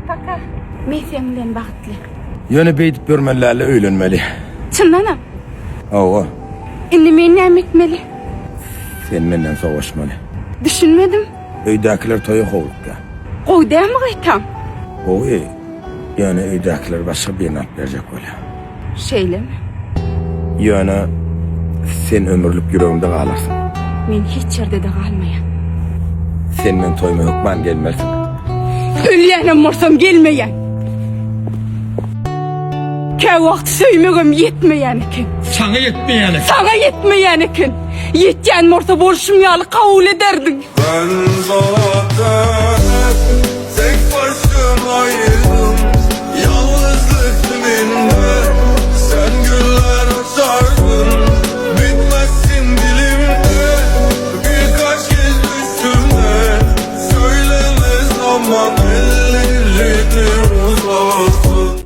Paka. Men seň bilen bagtly. Ýöne beýdip ýörmeli dälde öýlenmeli. Çyndanam? Hawa. Indi men näme etmeli? Sen menden sowaşmaly. Düşünmedim. Öýdäkiler toýa howlukýar. Gowy dälmi gaýtam? Gowy. Ýöne öýdäkiler başga birini alyp berjek bolýar. Şeýlemi? Ýöne sen ömürlik ýüregimde galarsyň. Men hiç ýerde-de galmaýan. Sen meň toýuma hökman gelmelisiň. Ölýänem bolsam gelmeýän. Käwagt söýmegem ýetmeýän eken. Saňa ýetmeýän eken. Saňa ýetmeýän eken. Ýetýän bolsa bolşum ýaly kabul ederdiň. Gün dönüp.